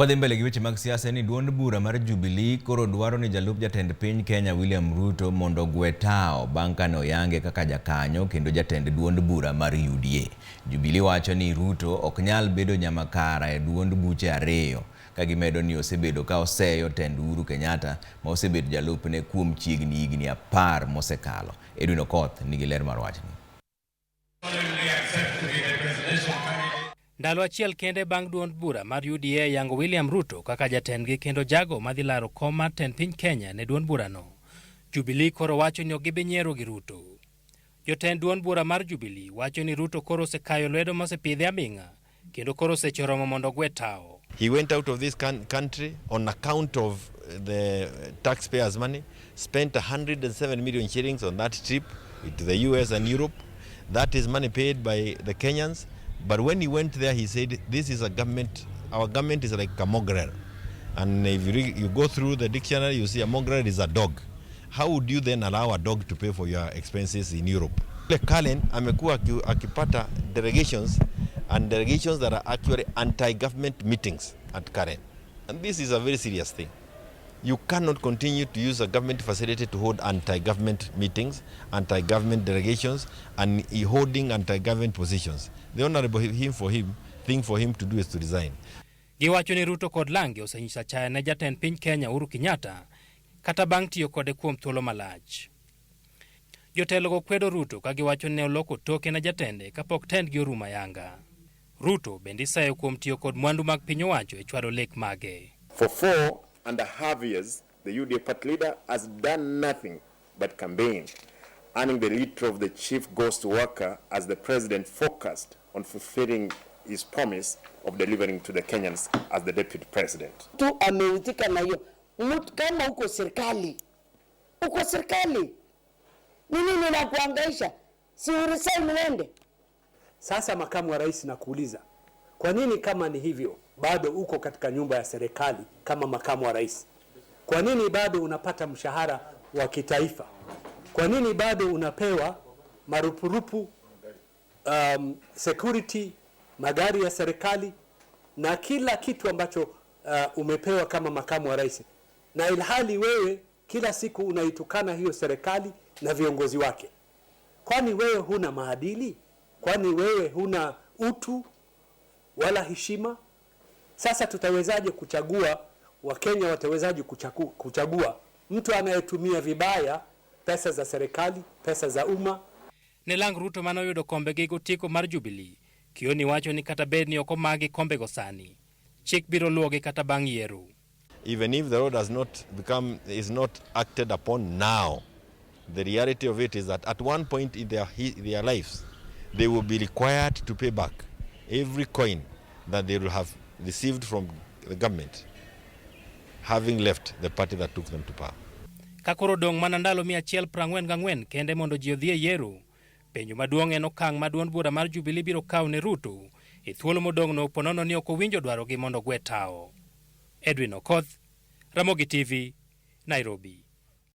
Kwadhi mbele gi weche mag siasa ni duond bura mar Jubilee koro dwaro ni jalup jatend piny Kenya William Ruto mondo ogwe tao bang' kane oyange kaka jakanyo kendo jatend duond bura mar UDA. Jubilee wacho ni Ruto ok nyal bedo nyamakara e duond buche ariyo ka gimedo ni osebedo ka oseyo tend Uhuru Kenyatta ma osebedo jalupne kuom chiegni higni 10 mosekalo. Edwin Okoth nigi ler mar wachni. Ndalo achiel kende bang' duond bura mar UDA yango William Ruto kaka jatendgi kendo jago madhi laro kom mar tend piny Kenya ne duond burano. Jubilee koro wacho ni ok gibi nyiero gi Ruto. Jotend duond bura mar Jubilee wacho ni Ruto koro osekayo lwedo mosepidhe aming'a kendo koro seche oromo mondo ogwe tawo. He went out of this country on account of the taxpayers' money, spent 107 million shillings on that trip to the US and Europe. That is money paid by the Kenyans. But when he went there, he said, this is a government, our government is like a mongrel. And if you go through the dictionary, you see a mongrel is a dog. How would you then allow a dog to pay for your expenses in Europe? Karen amekuwa akipata delegations and delegations that are actually anti-government meetings at Karen. And this is a very serious thing. You cannot continue to use a government facility to hold anti-government meetings, anti-government delegations, and holding anti-government positions. The honorable him for him, thing for him to do is to resign. Giwacho ni Ruto kod Lange osenyiso achaya ne jatend piny Kenya Uhuru Kenyatta kata bang' tiyo kode kuom thuolo malach. Jotelogo kwedo Ruto ka giwacho ni ne oloko toke ne jatende kapok tendgi orumo ayanga. Ruto bende iseyo kuom tiyo kod mwandu mag piny owacho e chwalo lek mage. For 4.5 years, the UDA party leader has done nothing but campaign, earning the leader of the chief ghost worker as the president focused on fulfilling his promise of delivering to the Kenyans as the deputy president. Tu ameudhika na hiyo. Mtu kama uko serikali, uko serikali, ni nini nakuhangaisha? Si uresign uende. Sasa makamu wa rais, nakuuliza, kwa nini kama ni hivyo bado uko katika nyumba ya serikali kama makamu wa rais? Kwa nini bado unapata mshahara wa kitaifa? Kwa nini bado unapewa marupurupu, security, magari ya serikali na kila kitu ambacho umepewa kama makamu wa rais, na ilhali wewe kila siku unaitukana hiyo serikali na viongozi wake? Kwani wewe huna maadili? Kwani wewe huna utu wala heshima? Sasa tutawezaje kuchagua, Wakenya watawezaje kuchagua mtu anayetumia vibaya pesa za serikali, pesa za umma? Ne lang Ruto mane oyudo kombegi gotiko mar Jubilee, Kioni wacho ni kata bed ni ok omagi kombego sani, chik biro luwogi kata bang' yiero. Even if the law does not become, is not acted upon now, the reality of it is that at one point in their lives, they will be required to pay back every coin that they will have received from the government, having left the party that took them to power. Ka koro dong' mana ndalo 144 kende mondo ji odhi e yiero, penjo maduong' en okang' ma duond bura mar Jubilee biro kawo ne Ruto e thuolo modong' no ponono ni ok owinjo dwarogi mondo ogwe tawo. Edwin Okoth, Ramogi TV, Nairobi.